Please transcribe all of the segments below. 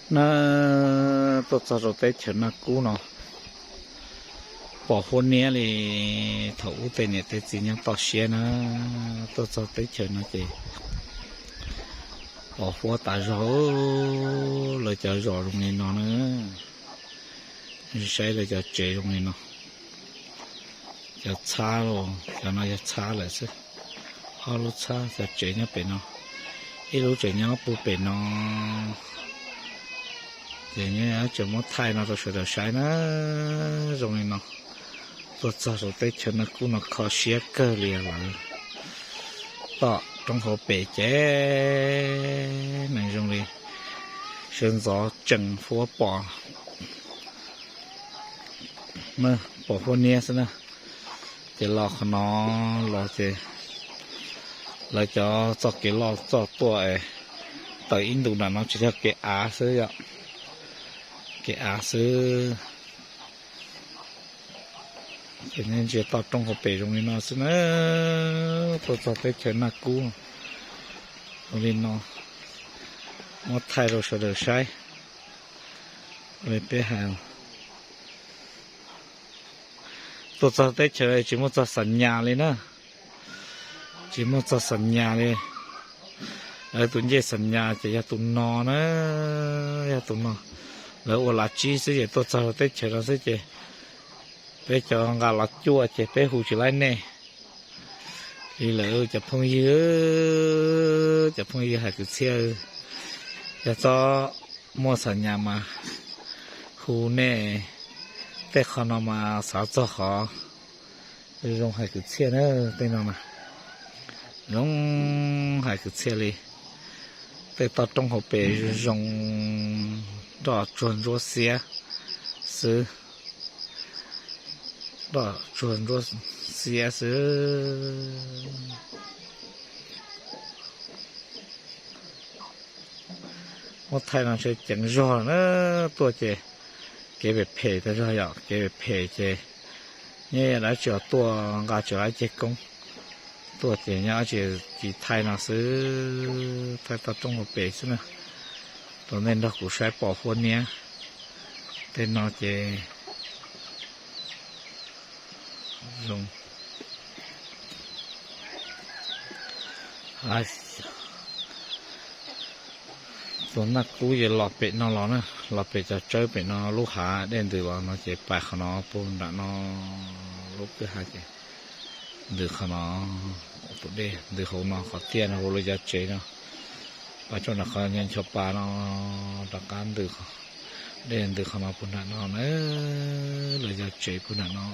Na, tuaj txog rau teb chaws Naj Kub no, pom huab niab li thaum ub tej niam tej txiv nyob toj siab na. Tuaj txog teb chaws no ces pom huab tas zog, lawv cov zos zoo li no na. Saib lawv cov tsev zoo li no, cov txhab los cov no yog txhab lawm xwb. Ob lub txhab, cov tsev nyob pem no, ib lub tsev nyob puag pem no. Ces tseem muab thaij no rau sawv daws saib na, zoo li no. Tuaj txog rau teb chaws Naj Kub no kho siab kawg li lawm. Tom roob hauv pes ces neeg zoo li sawv ntxov tseem huab pom, pom huab niab xwb na. Ces los qhov no los ces lawv cov txoj kev loj txoj tuaj es tawm ib ntus nram no tsis yog kev av xwb yom, kev av xwb. Ces nej ntsia toj roob hauv pes zoo li no xwb na. Tuaj txog teb chaws Naj Kub zoo li no, muab thaij rau sawv daws saib. Li peb hais, tuaj txog teb chaws tsis muaj txog xam nyas li na, tsis muaj txog xam nyas li. Lawv tus ncej xam nyas ces yog tus no na, yog tus no. Lawv ua lav tsib xwb ces tuaj txog teb chaws no xwb ces peb cov nqa los cuaj ces peb hu tsis laib nej li lawm cov phooj ywg. Cov phooj ywg hais kwv txhiaj, yog txob muaj xam nyas mas hu nej. Tej qho no mas xav txog qhov zoo hais kwv txhiaj na, tej no mas zoo hais kwv txhiaj li. Tej toj roob hauv pes zoo zoo, roj tsuag ntsuab xiab xwb, roj tsuag ntsuab xiab xwb. Muab thaij no ntshe ceev zog na, tuaj ces kev phem phem tas zog yom, kev phem phem ces nyob dab tsi tuaj nqa tsis laib ceg koob, tuaj ces nyob dab tsi tsis thaij no xwb, thaij toj roob hauv pes xwb na. Rau nej nrog kuv saib pom huab niab tej no ces zoo. Tus Naj Kub ces los pem no los na, los pem cov tsawb pem no lub hav dej ntws los no ces pais qhov no puag nram no lub kwj ha ces ntws qhov no, tus dej ntws hauv no qhov tiaj no hauv lawv cov tsev no, pais tsuas nram qhov ncho pas no rov qab ntws, dej ntws qhov no puag nram no na, lawv cov tsev puag nram no.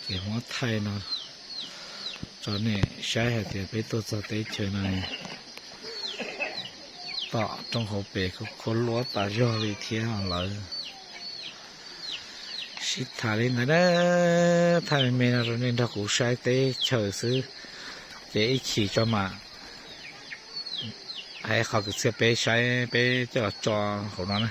Ces muab thaij no rau nej saib hais tias peb tuaj txog teb chaws no, tom roob hauv pes kuj khuab luab tas zog li thiab lawm. Sib tham li ntawd na, thaij me me no rau nej nrog kuv saib teb chaws xwb, ces ib chim tso mam hais qhov kwv txhiaj peb saib peb coj los tso hauv no na.